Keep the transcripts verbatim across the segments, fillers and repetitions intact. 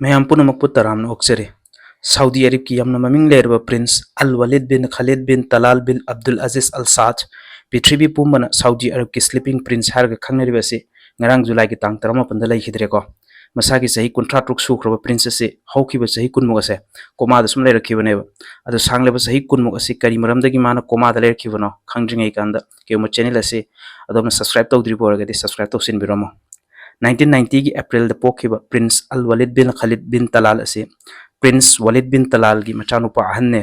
ꯃꯌꯥꯝ ꯄꯨꯝꯅꯃꯛꯄꯨ ꯇꯔꯥꯝꯅ ꯑꯣꯛꯆꯔꯤ꯫ ꯁꯥꯎꯗꯤ ꯑꯔꯕꯀꯤ ꯌꯥꯝꯅ ꯃꯃꯤꯡ ꯂꯩꯔꯕ ꯄ꯭ꯔꯤꯟꯁ ꯑꯜ ꯋꯥꯂꯤꯗ ꯕꯤꯟ ꯈꯥꯂꯤꯗ ꯕꯤꯟ ꯇꯂꯥꯜ ꯕꯤꯟ ꯑꯕꯗꯨꯜ ꯑꯖꯤꯖ ꯑꯜ ꯁꯥꯗ, ꯄ꯭ꯔꯤꯊꯤꯕꯤ ꯄꯨꯝꯕꯅ ꯁꯥꯎꯗꯤ ꯑꯔꯕꯀꯤ ꯁ꯭ꯂꯤꯄꯤꯡ ꯄ꯭ꯔꯤꯟꯁ ꯍꯥꯏꯔꯒ ꯈꯪꯅꯔꯤꯕ ꯑꯁꯤ ꯉꯔꯥꯡ ꯖꯨꯂꯥꯏꯒꯤ ꯇꯥꯡ ꯇꯔꯥꯃꯥꯄꯟꯗ ꯂꯩꯈꯤꯗ꯭ꯔꯦꯀꯣ꯫ ꯃꯁꯥꯒꯤ ꯆꯍꯤ ꯀꯨꯟꯊ꯭ꯔꯥ ꯇꯔꯨꯛ ꯁꯨꯈ꯭ꯔꯕ ꯄ꯭ꯔꯤꯟꯁ ꯑꯁꯤ ꯍꯧꯈꯤꯕ ꯆꯍꯤ ꯀꯨꯟꯃꯨꯛ ꯑꯁꯦ ꯀꯣꯃꯥꯗ ꯁꯨꯝ ꯂꯩꯔꯛꯈꯤꯕꯅꯦꯕ꯫ ꯑꯗꯨ ꯁꯥꯡꯂꯕ ꯆꯍꯤ ꯀꯨꯟꯃꯨꯛ ꯑꯁꯤ ꯀꯔꯤ ꯃꯔꯝꯗꯒꯤ ꯃꯥꯅ ꯀꯣꯃꯥꯗ ꯂꯩꯔꯛꯈꯤꯕꯅꯣ ꯈꯪꯗ꯭ꯔꯤꯉꯩ ꯀꯥꯟꯗ ꯀꯩꯒꯨꯝꯕ ꯆꯦꯅꯦꯜ ꯑꯁꯤ ꯑꯗꯣꯝꯅ ꯁꯕꯁꯀ꯭ꯔꯥꯏꯕ ꯇꯧꯗ꯭ꯔꯤꯕ ꯑꯣꯏꯔꯒꯗꯤ ꯁꯕꯁꯀ꯭ꯔꯥꯏꯕ ꯇꯧꯁꯤꯟꯕꯤꯔꯝꯃꯣ꯫ ꯅꯥꯏꯟꯇꯤꯟ ꯅꯥꯏꯟꯇꯤꯒꯤ ꯑꯦꯄ꯭ꯔꯤꯜꯗ ꯄꯣꯛꯈꯤꯕ ꯄ꯭ꯔꯤꯟꯁ ꯑꯜ ꯋꯥꯂꯤꯗ ꯕꯤꯟ ꯈꯥꯂꯤꯗ ꯕꯤꯟ ꯇꯂꯥꯜ ꯑꯁꯤ ꯄ꯭ꯔꯤꯟꯁ ꯋꯥꯂꯤꯗ ꯕꯤꯟ ꯇꯂꯥꯜꯒꯤ ꯃꯆꯥꯅꯨꯄꯥ ꯑꯍꯟꯅꯦ꯫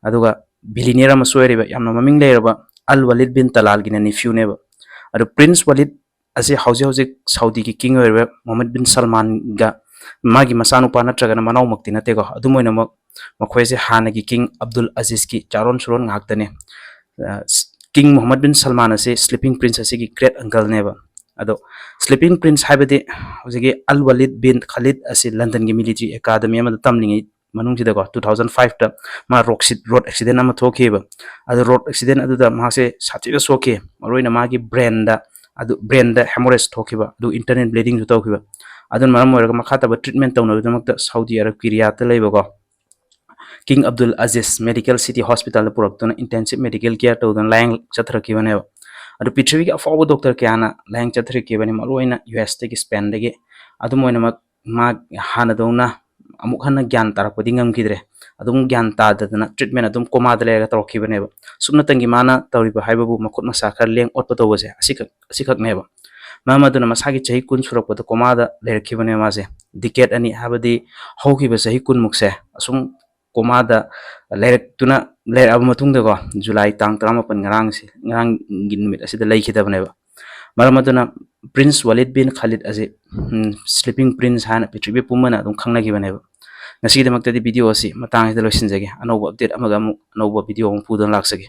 ꯑꯗꯨꯒ ꯕꯤꯂꯤꯅꯤꯌꯔ ꯑꯃꯁꯨ ꯑꯣꯏꯔꯤꯕ, ꯌꯥꯝꯅ ꯃꯃꯤꯡ ꯂꯩꯔꯕ ꯑꯜ ꯋꯥꯂꯤꯗ ꯕꯤꯟ ꯇꯂꯥꯜꯒꯤꯅ ꯅꯤꯐ꯭ꯌꯨꯅꯦꯕ꯫ ꯑꯗꯨ ꯄ꯭ꯔꯤꯟꯁ ꯋꯥꯂꯤꯗ ꯑꯁꯤ ꯍꯧꯖꯤꯛ ꯍꯧꯖꯤꯛ ꯁꯥꯎꯗꯤꯒꯤ ꯀꯤꯡ ꯑꯣꯏꯔꯤꯕ ꯃꯣꯍꯝꯃꯗ ꯕꯤꯟ ꯁꯜꯃꯥꯟꯒ ꯃꯥꯒꯤ ꯃꯆꯥꯅꯨꯄꯥ ꯅꯠꯇ꯭ꯔꯒꯅ ꯃꯅꯥꯎꯃꯛꯇꯤ ꯅꯠꯇꯦꯀꯣ꯫ ꯑꯗꯨꯝ ꯑꯣꯏꯅꯃꯛ ꯃꯈꯣꯏꯁꯦ ꯍꯥꯟꯅꯒꯤ ꯀꯤꯡ ꯑꯕꯗꯨꯜ ꯑꯖꯤꯖꯀꯤ ꯆꯥꯔꯣꯟ ꯁꯨꯔꯣꯟ ꯉꯥꯛꯇꯅꯦ꯫ ꯑ, ꯀꯤꯡ ꯃꯣꯍꯝꯃꯗ ꯕꯤꯟ ꯁꯜꯃꯥꯟ ꯑꯁꯤ ꯁ꯭ꯂꯤꯄꯤꯡ ꯄ꯭ꯔꯤꯟꯁ ꯑꯁꯤꯒꯤ ꯒ꯭ꯔꯦꯠ ꯑꯪꯀꯜꯅꯦꯕ꯫ ꯑꯗꯣ ꯁ꯭ꯂꯤꯄꯤꯡ ꯄ꯭ꯔꯤꯟꯁ ꯍꯥꯏꯕꯗꯤ ꯍꯧꯖꯤꯛꯀꯤ ꯑꯜ ꯋꯥꯂꯤꯗ ꯕꯤꯟ ꯈꯥꯂꯤꯗ ꯑꯁꯤ ꯂꯟꯗꯟꯒꯤ ꯃꯤꯂꯤꯇꯔꯤ ꯑꯦꯀꯥꯗꯃꯤ ꯑꯃꯗ ꯇꯝꯂꯤꯉꯩ ꯃꯅꯨꯡꯁꯤꯗꯀꯣ, ꯇꯨ ꯊꯥꯎꯖꯟ ꯐꯥꯏꯚꯇ ꯃꯥ ꯔꯣꯗ ꯑꯦꯛꯁꯤꯗꯦꯟ ꯑꯃ ꯊꯣꯛꯈꯤꯕ꯫ ꯑꯗꯣ ꯔꯣꯗ ꯑꯦꯛꯁꯤꯗꯦꯟ ꯑꯗꯨꯗ ꯃꯍꯥꯛꯁꯦ ꯁꯥꯊꯤꯅ ꯁꯣꯛꯈꯤ꯫ ꯃꯔꯨꯑꯣꯏꯅ ꯃꯥꯒꯤ ꯕ꯭ꯔꯦꯟꯗ, ꯑꯗꯨ ꯕ꯭ꯔꯦꯟꯗ ꯍꯦꯃꯣꯔꯦꯖ ꯊꯣꯛꯈꯤꯕ, ꯑꯗꯨ ꯏꯟꯇꯔꯅꯦꯜ ꯕ꯭ꯂꯤꯗꯤꯡꯁꯨ ꯇꯧꯈꯤꯕ꯫ ꯑꯗꯨꯅ ꯃꯔꯝ ꯑꯣꯏꯔꯒ ꯃꯈꯥ ꯇꯥꯕ ꯇ꯭ꯔꯤꯠꯃꯦꯟ ꯇꯧꯅꯕꯒꯤꯗꯃꯛꯇ ꯁꯥꯎꯗꯤ ꯑꯔꯕꯀꯤ ꯔꯤꯌꯥꯗꯇ ꯂꯩꯕꯀꯣ king Abdul Aziz medical city ꯍꯣꯁꯄꯤꯇꯥꯜꯗ ꯄꯨꯔꯛꯇꯨꯅ ꯏꯟꯇꯦꯟꯁꯤꯞ ꯃꯦꯗꯤꯀꯦꯜ ꯀꯤꯌꯔ ꯇꯧꯗꯨꯅ ꯂꯥꯌꯦꯡ ꯆꯠꯊꯔꯛꯈꯤꯕꯅꯦꯕ꯫ ꯑꯗꯨ ꯄ꯭ꯔꯤꯊꯤꯕꯤꯒꯤ ꯑꯐꯥꯎꯕ ꯗꯣꯛꯇꯔ ꯀꯌꯥꯅ ꯂꯥꯌꯦꯡ ꯆꯠꯊꯔꯛꯈꯤꯕꯅꯤ, ꯃꯔꯨꯑꯣꯏꯅ ꯌꯨ ꯑꯦꯁꯇꯒꯤ, ꯁ꯭ꯄꯦꯟꯗꯒꯤ꯫ ꯑꯗꯨꯝ ꯑꯣꯏꯅꯃꯛ ꯃꯥ ꯍꯥꯟꯅꯗꯧꯅ ꯑꯃꯨꯛ ꯍꯟꯅ ꯒ꯭ꯌꯥꯟ ꯇꯥꯔꯛꯄꯗꯤ ꯉꯝꯈꯤꯗ꯭ꯔꯦ꯫ ꯑꯗꯨꯝ ꯒ꯭ꯌꯥꯟ ꯇꯥꯗꯗꯅ ꯇ꯭ꯔꯤꯠꯃꯦꯟ ꯑꯗꯨꯝ ꯀꯣꯃꯥꯗ ꯂꯩꯔꯒ ꯇꯧꯔꯛꯈꯤꯕꯅꯦꯕ꯫ ꯁꯨꯞꯅꯇꯪꯒꯤ ꯃꯥꯅ ꯇꯧꯔꯤꯕ ꯍꯥꯏꯕꯕꯨ ꯃꯈꯨꯠ ꯃꯁꯥ ꯈꯔ ꯂꯦꯡ ꯑꯣꯠꯄ ꯇꯧꯕꯁꯦ ꯑꯁꯤꯈꯛ, ꯑꯁꯤꯈꯛꯅꯦꯕ꯫ ꯃꯔꯝ ꯑꯗꯨꯅ ꯃꯁꯥꯒꯤ ꯆꯍꯤ ꯀꯨꯟ ꯁꯨꯔꯛꯄꯗ ꯀꯣꯃꯥꯗ ꯂꯩꯔꯛꯈꯤꯕꯅꯦ ꯃꯥꯁꯦ꯫ ꯗꯤꯀꯦꯠ ꯑꯅꯤ, ꯍꯥꯏꯕꯗꯤ ꯍꯧꯈꯤꯕ ꯆꯍꯤ ꯀꯨꯟꯃꯨꯛꯁꯦ ꯑꯁꯨꯝ ꯀꯣꯃꯥꯗ ꯂꯩꯔꯛꯇꯨꯅ ꯂꯩꯔꯛꯑꯕ ꯃꯇꯨꯡꯗꯀꯣ, ꯖꯨꯂꯥꯏ ꯇꯥꯡ ꯇꯔꯥꯃꯥꯄꯟ, ꯉꯔꯥꯡꯁꯦ, ꯉꯔꯥꯡꯒꯤ ꯅꯨꯃꯤꯠ ꯑꯁꯤꯗ ꯂꯩꯈꯤꯗꯕꯅꯦꯕ꯫ ꯃꯔꯝ ꯑꯗꯨꯅ ꯄ꯭ꯔꯤꯟꯁ ꯋꯥꯂꯤꯗ ꯕꯤꯟ ꯈꯥꯂꯤꯗ ꯑꯁꯤ, ꯎꯝ, ꯁ꯭ꯂꯤꯄꯤꯡ ꯄ꯭ꯔꯤꯟꯁ ꯍꯥꯏꯅ ꯄ꯭ꯔꯤꯊꯤꯕꯤ ꯄꯨꯝꯕꯅ ꯑꯗꯨꯝ ꯈꯪꯅꯈꯤꯕꯅꯦꯕ꯫ ꯉꯁꯤꯒꯤꯗꯃꯛꯇꯗꯤ ꯚꯤꯗꯤꯑꯣ ꯑꯁꯤ ꯃꯇꯥꯡ ꯑꯁꯤꯗ ꯂꯣꯏꯁꯤꯟꯖꯒꯦ꯫ ꯑꯅꯧꯕ ꯑꯞꯗꯦꯠ ꯑꯃꯒ ꯑꯃꯨꯛ ꯑꯅꯧꯕ ꯚꯤꯗꯤꯑꯣ ꯑꯃꯨꯛ ꯄꯨꯗꯨꯅ ꯂꯥꯛꯆꯒꯦ꯫